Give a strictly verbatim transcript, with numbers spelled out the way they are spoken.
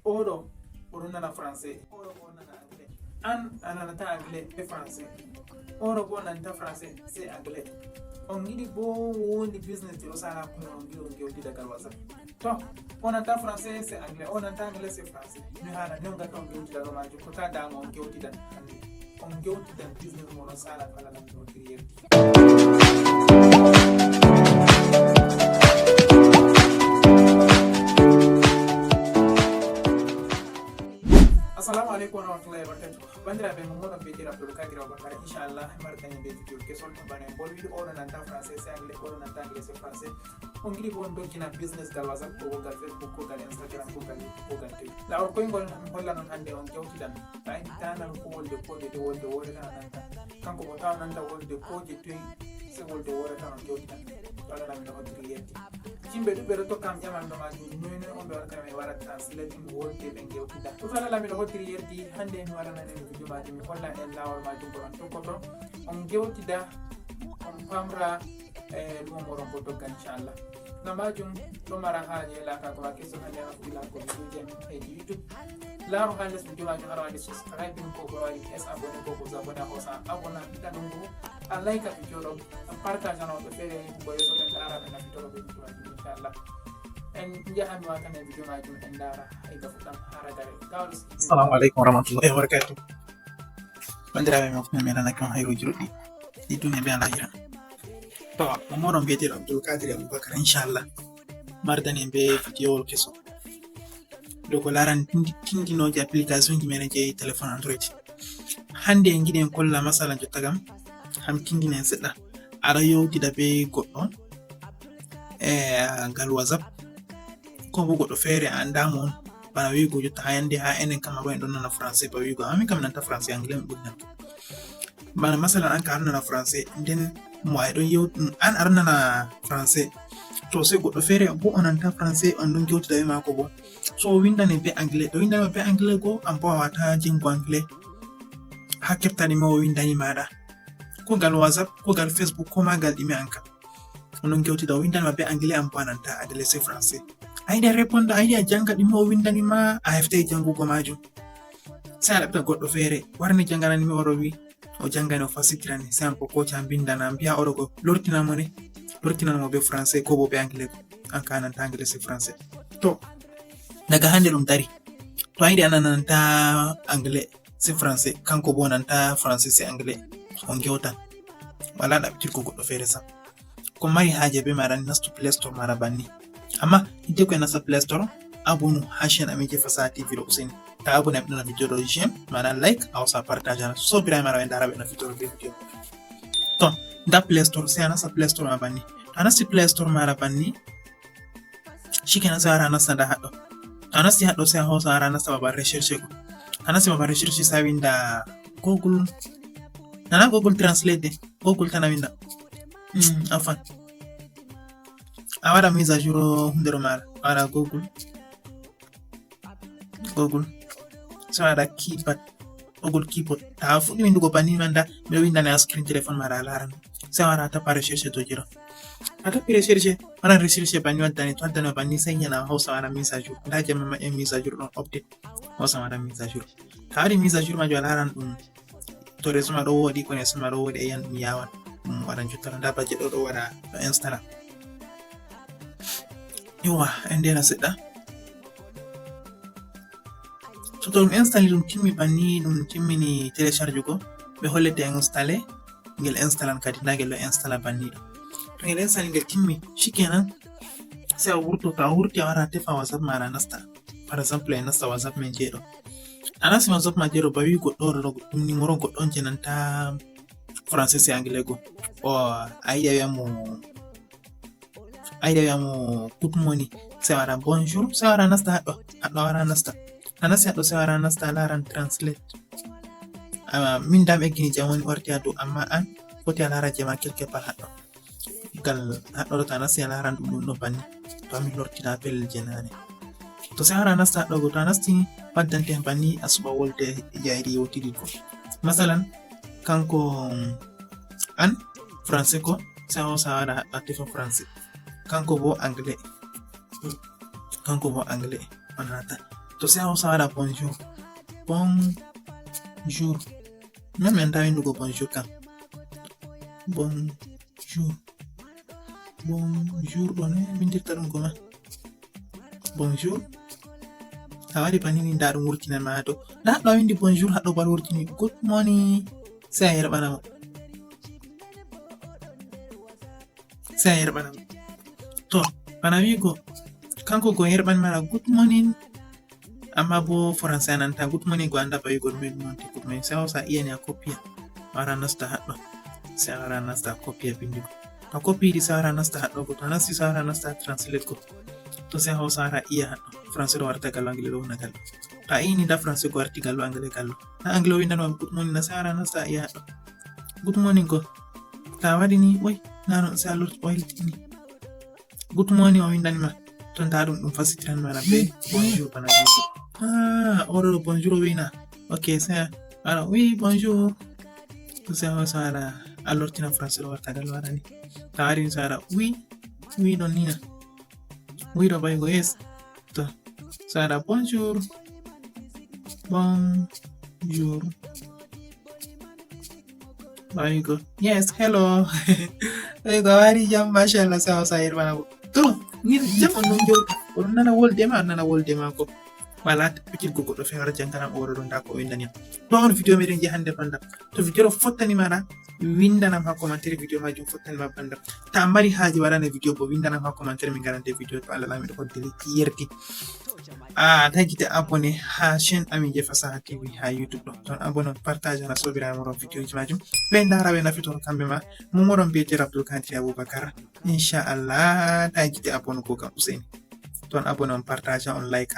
Oɗo, oɗo nana français. Oɗo ko nana anglais. An, a nanata anglais, c'est français. Oɗo ko nanta français, c'est anglais. On yiɗi bo woni business je ɗo sala kuma on yiɗi on gewtida gal WhatsApp. To, o nanta français, c'est anglais. O nanta anglais, c'est français. Mi hala ne on gata on gewtida ɗo majum. Ko ta dama on gewtida hande. On gewtida business mo ɗon sala fala lamɗo on yerdi. Assalamu alaikum wa rahmatullahi wa barakatuh. Bandiraɓe, mon moɗon mbiyetee Abdoul Kadir Aboubacar. Inchallah, mari dañi ɓe video kesol to bane bol wiɗo oɗo nanta français, c'est anglais, oɗo nanta anglais, c'est français. On yiɗi bo on doggina business gal WhatsApp, ko gal Facebook, ko gal Instagram, ko gal YouTube, ko gal Twitter. Lawol koyngol mi hollan on hande on jawtidan. Ɓay tanal ko wolde ko de wolde wore tan nanta. Kanko ko taw nanta wolde ko je toy se wolde wore tan on jawtidan. Wala nan mi hoddiri yeddi. Yimɓe ɗuɓɓe ɗo tokkam ƴamal no majum, noy noy on ɓe waɗata mi waɗa translating wolde ɓe gewtida. Ko tala lami ɗo hoddiri yeddi, hande mi waɗana en video majum, mi holla en lawol majum ko on tokkoto. On gewtida, on pamra, e ɗum on moɗon ko dogga inchallah. Ngam majum ɗo mara haaje laaka ko wakke so hande hakkila ko video jam e YouTube. Laaru ha les video majum hara waɗi subscribe ko ko waɗi es abonné ko ko abonné ko sa abonné ɗaɗum ngu. A like video ɗo, a partage no ɓe fere ko yeso ɓe ndara ɓe nafitoro ɓe video majum inchallah. En jahan mi watan e video majum en ndara ay gafu ɗam hara gare. Assalamu alaikum warahmatullahi wabarakatuh. Bandiraɓe men fof mi nanake on hayruji ɗuɗɗi ɗi duniya be alahira. To, mo moɗon mbiyeteɗo Abdoul Kadir Aboubacar, inchallah. Mardani en be videowol keso. Ɗo ko larani tindi-, tindinooji application ji men je téléphone Android. Hande en giɗi en kolla masala jottagam, ham tindinen seɗɗa. Aɗa yewtida be goɗɗo, e, ngal WhatsApp. Ko bo goɗɗo feere a anndaa mo on. Bana wi'ugo jotta ha yande ha enen Kamaru en ɗon nana français ba wi'ugo, "Ah, min kam mi nanta français, anglais mi ɓuri nango." Bana masalan an ka aɗon nana français, nden mo ay ɗon yew-, an aɗon nana français. To se goɗɗo feere bo o nanta français, on ɗon gewtida be maako bo. So o windane be anglais, to windane be anglais go, an bo a wata jango anglais. Ha keɓtani ma o windani maɗa. Ko gal WhatsApp, ko gal Facebook, ko ma gal ɗime an kam. Onon gewtida o windani ma be anglais an bo a nanta adresse français. A yiɗi a réponda, a yiɗi a janga ɗime o windani ma, a heftai jangugo majum. Sai a ɗaɓɓita goɗɗo feere, warni janganani mi oɗo wi, o jangani o fasitirani, sai an bo koca mbindana, mbiya oɗo go lortina mo ne, lortinan mo be français ko bo be anglais go. An ka a nanta anglais se français. To, daga hande ɗum dari. To a yiɗi a nananta anglais se français, kanko bo nanta français se anglais. On gewtan. Wala ɗaɓɓitirgo goɗɗo feere sam. Ko mari haaje be maɗa ni nastu Play Store maɗa banni. Amma hidde ko e nasta Play Store, abonu ha chaîne amin je Fasaha T V ɗo useni. Ta abone amin ɗon video ɗo j'aime, maɗa like, a hosa partage ana. Sobiraɓe maɗa ɓe ndara ɓe na fitoro be video. To, nda Play Store, sai a nasta Play Store ma banni. To a nasti Play Store maɗa banni, shikenan sai a wara a nasta nda haɗɗo. To a nasti haɗɗo sai a hosa a wara a nasta babal recherche go. To a nasti babal recherche sai a winda Google. Nana Google Translate de. Google tan a winda. Mm, enfin. A waɗa mise à jour hunde ɗo maɗa. A waɗa Google. Google. Sai a waɗa keypad. Google keyboard. Ta fuɗɗi windugo banni ma nda. Ɓe windane ha screen téléphone maɗa a laran. Sai a wara a tapa recherche to jiro. A tapi recherche. Waɗan recherche banni waddani. To waddani banni sai yana hausa waɗa mise à jour. Nda jemma ma en mise à jour ɗon update. Hausa waɗa mise à jour. Ta waɗi mise à jour majum a laran ɗum. To réseau ma ɗo woɗi, connexion ma ɗo woɗi, a yiyan ɗum yawan. Ɗum waɗan jottata. Nda bajje ɗo ɗo waɗa ɗo installa. Yewwa, en ndena seɗɗa. So to ɗum installe ɗum timmi banni, ɗum timmini télécharge go, ɓe hollete installé, ngel installan kadi, nda ngel ɗo installa banni ɗo. To ngel installe ngel timmi, shikenan, sai a wurto, to a wurti a wara a tefa WhatsApp maɗa nasta. Par exemple, en nasta WhatsApp men je ɗo. A nasti WhatsApp ma je ɗo ba wi goɗɗo ɗo, ɗum numéro goɗɗo on je nanta français se anglais go. O, a yiɗi a wi'a mo, a yiɗi a wi'a mo good morning. Sai a waɗa bonjour, sai a wara a nasta haɗɗo. Haɗɗo a wara a nasta. A nasti haɗɗo sai a wara a nasta a laran translate. Ah, min dam eggini jam woni orti ha dow, amma an foti a lara je ma quelque part haɗɗo. Gal haɗɗo ɗo to a nasti a laran ɗum ɗum ɗo banni. To a mi lortina pellel je nane. To sai a wara a nasta haɗɗo go, to a nasti waddante banni a suɓa wolde jayri yewtidi go. Masalan, kanko, mm, an français ko, sai a hosa a waɗa a tefa français. Kanko bo anglais. Kanko bo anglais. O nanata. To se a hawsa waɗa bonjour. Bonjour. Min mi annda winndugo bonjour kam. Bonjour. Bonjour ɗo ne winndirta ɗum goma. Bonjour. A waɗi banini nda ɗum wurtinan ma to. Nda ɗo winndi bonjour haɗo bal wurtini. Good morning. Se a yerɓana mo. Se a yerɓana mo. To, bana wiigo, kanko go yerɓan mara good morning. Amma bo français a nanta good morning go annda ba wiigo ɗume ɗum wonti good morning. Se a hawsa a iyani a copier. A wara nasta haɗɗo. Se a wara nasta a copier bindigo. To a copier ɗi se a wara nasta haɗɗo go. To a nasti se a wara nasta a translate go. To se a hawsa a wara iya haɗɗo. Français ɗo warta gallo anglais ɗo wona gallo. To a ini nda français go warti gallo anglais gallo. Na anglais o winndano good morning na se a wara nasta a iya haɗɗo. Good morning go. To a waɗi ni oy na non se a lorti oy ni. Good morning o winndani ma. To nda ɗum ɗum fasitiran mara be bonjour bana wiigo. Ah, oɗo ɗo bonjour o wina. Ok, se a wara oui bonjour. To se a hawsa a wara a lortina français ɗo warta gallo waɗani. To a waɗi ni se a wara oui, oui ɗon nina. Oui ɗo baygo yes. To se a wara bonjour. Bonjour. Baygo yes, hello. Baygo a wari jam machallah se a hawsa a yerɓana mo. To ni jam on non jowta. Oɗon nana wolde ma, nana wolde mako. Wala tappititgo goɗɗo feere jannganam o waɗa ɗon nda ko o winndani am. To on video meɗen je hannde bandam. To video ɗo fottani ma na winndanam ha commentaire video majum fottani ma bandam. Ta mari haaje waɗane video bo winndanam ha commentaire min ngarante video to Allah laamiɗo hoddiri yerdi. Ah, ta gite abonné ha chaîne amin je Fasaha T V ha YouTube ɗo. Ton abonné on partage ana sobiraɓe moɗon video ji majum. Ɓe ndara ɓe nafitoro kamɓe ma. Mo moɗon mbiyete Abdul Kadir Abubakar. Inchallah ta gite abonné ko kam Useni. Ton abonné on partage on like.